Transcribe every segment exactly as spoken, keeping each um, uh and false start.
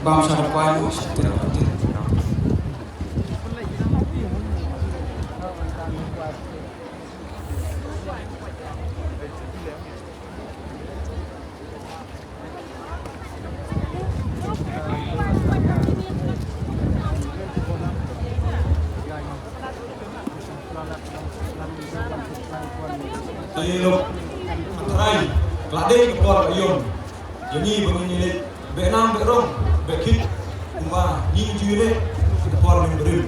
Kam sha da kwai mo sha tira tira. Te lok, ka trai, ka la dei ka por ka ïong. Ïa ngi ba ngin ïaleit, beh nam beh rong, beh khit, kumba ngi ju ïaleit, ka por ngi barim.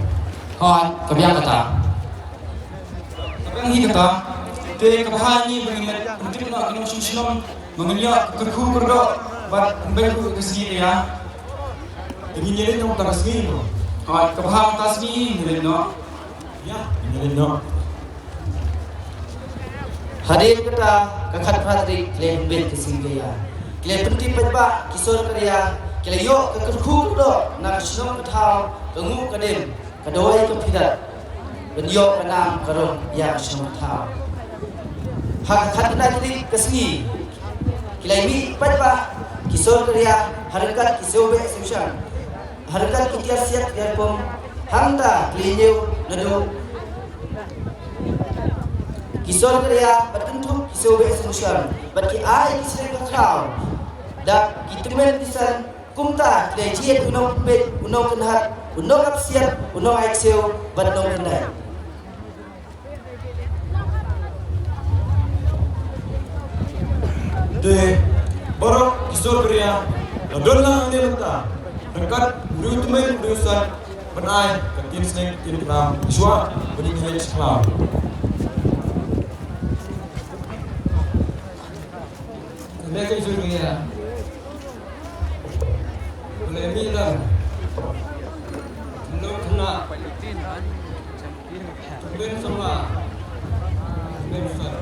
Hooid, ka biang kata. Ka biang hi kata, te ka bha ngi ba ngin leit, pyntip noh ïa ki nongshong shnong, ba ngin ïoh ka kyrkhu kyrdoh, bad pynbeit ruh ka sngi ka ïa. Te ngin ïaleit noh mynta ka sngi noh. Hooid, ka bha mynta sngi ngin ïaleit noh. Ïa, ngin ïaleit noh. Hadien kata ka khatphra tarik ki la pynbeit ka sngi ka ïa. Ki la pyntip paidbah ki sor ka ria, ki la ïoh ka kyrkhu kyrdoh na ka shnong ka thaw, ka nguh ka dem, ka dawai ka pyrthei. Ban ïoh ka nam ka rong ïa ka shnong ka thaw. Ha ka khatkhyndai tarik ka sngi ki la mih paidbah ki sor ka ria, ha ryngkat ki sngewbha sngewshan. Ha ryngkat ki tiar siat tiar pom, hangta ki la ñiew naduh ki sor ka ria, bad kynthup ki sngewbha sngewshan, bad ki ai ki sreng ka khraw da ki tymmen ki san, kumta ki la jied u nongpynbeit, u nongkynhad, u nongap siat, u nongai ksiew, bad u nongkhyndai. Te baroh ki sor ka ria la don lang hangne mynta, ryngkat u riew tymmen u riew san, ban ai ka ktien sneng ka ktien klam shuwa ban ïa khlem sha khlaw. Kane ka jong ngi ïa. Kane mi lang. Nong khynnah. Tymmen samla. Tymmen sar.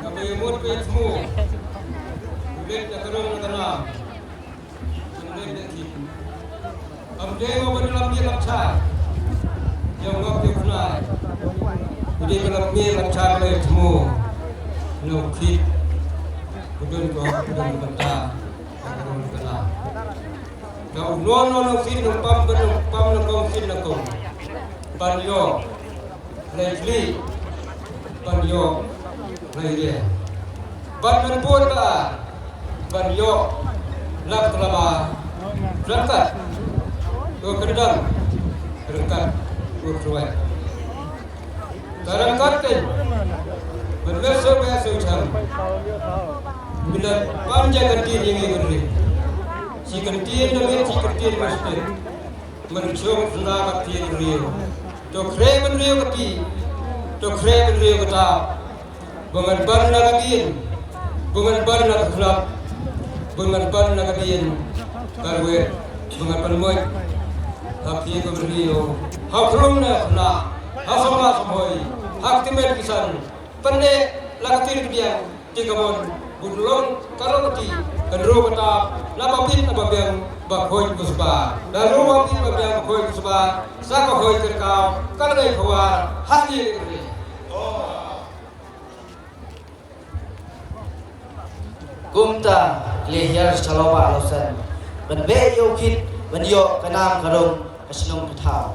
Kaba ïamut ka ïatmo. Khublei na ka rong na ka nam. Kam dei ba ban lam ïa lam cha. Ïa ngop ïa khnai. Ba dei ka lam ïa lam cha ka lei thmu. Nongkhit. Kudun ko kudun banta. Kudun banta. Ka uno no nongkhit nongpam ban nongpam nongkong khit nongkong. Ban ïoh. Lai khlieh ban ïoh lai riang. Ban mynbun ba ban ïoh lak tlaba ryngkat u kyndang ryngkat u kyrwai. Ka ryngkat keiñ ban leh sngewbha sngewshan. Mynta ban jaka ktien ïa ngi kynrih. Shi kyntien da ngi shi kyntien ba shi. Mynshong sna ka ktien riew. To khreh bynriew ka ti. To khreh bynriew ka ta. Ba ngan ban na ka dien. Ba ngan ban na ka khlap. Ba ngan ban na ka dien. Ka ruet. Ba ngan ban moj. Ha ktien ka bynriew. Ha khlong na khna. Ha sama samhoi. Ha ktimet kisan. Pyneh la ka ktien pdiang. Te ka mon, bun long ka rong kti, ka nro ka tap, na ba bit na ba biang, ba khoi ku sba. Na ro ba bit ba biang, ba khoi ku sba, sa ka hoi ka kaw, ka dei ka war, ha ye ka dei. Kumta, ki la hiar sha lawbah lawsan. Ban beh ïa u khit, ban ïoh ka nam ka rong, ka shnong ka thaw.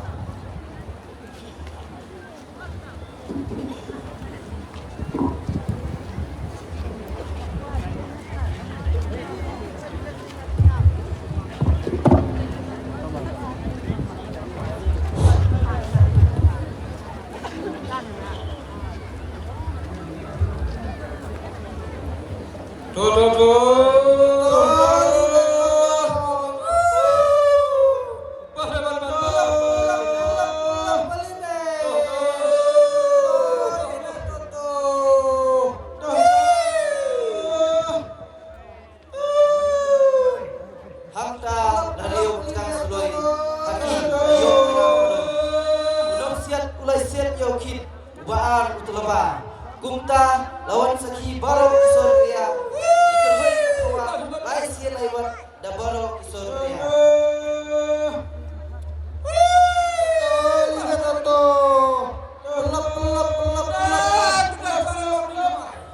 To, to, to. Hangta la riew tang suloi, ha ki la ïoh ka nam. U nongsiat u la siat ïa u khit, uba ar u tlaba. Kumta la wan sakhi baroh ki sor ria. Ki kyrhoi ka thawa, lai sien lai wat. Da baroh ki sor ria. Pynlap, pynlap, pynlap, pynlap.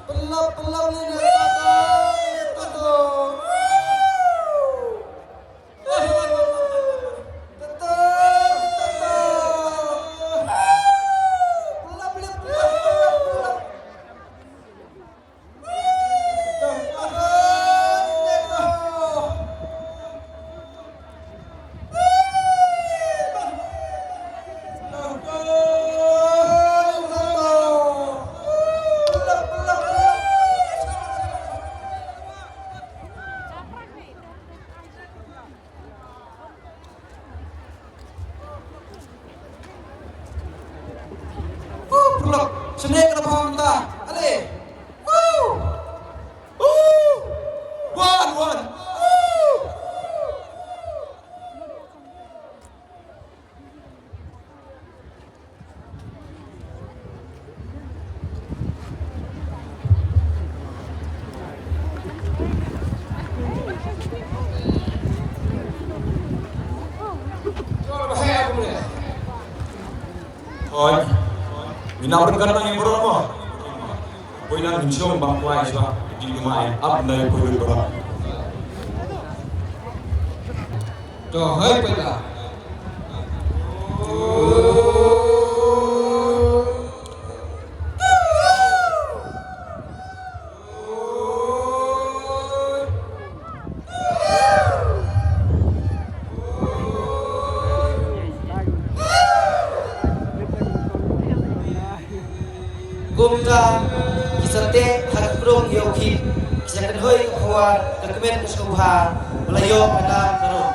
Pynlap, pynlap, lina tato, tato. Honda, ale. Woo! Woo! One, one. Woo! Hoi. Mina berkat nang yang berapa? Poi nang insyong bang kuai swa. Di rumah ai. Ap nai poi berapa? To, hoi poi lah. Kumta ki sa teh ha ka krung ïa u khih, ki sa kynhoi ka phawa ka kmen ka sngewbha ba la ïoh ka nam ka ruh.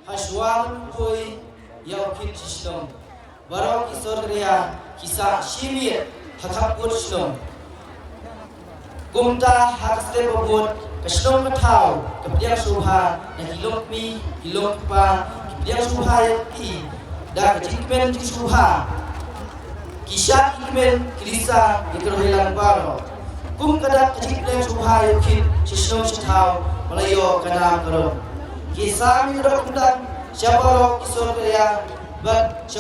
Hashwa ban poi ïa u khit sha shnong, baroh ki sordar ïa ki sah shi miet ha khap kut shnong. Kumta ha ka step ba bud ka shnong ka thaw ka pdiang sngewbha na ki longkmie ki longkpa, ki pdiang sngewbha ïa ki da ka jingkmen jingsngewbha. Ki shad ki kmen ki lisa ïa ka roi lang baroh. Kum ka dak ka jingpdiang sngewbha ïa u khit sha shnong sha thaw, Ba la ïoh ka nam ka rum. Ki sam ïa ka dohnud kumta sha baroh ki sur ki riang bad sha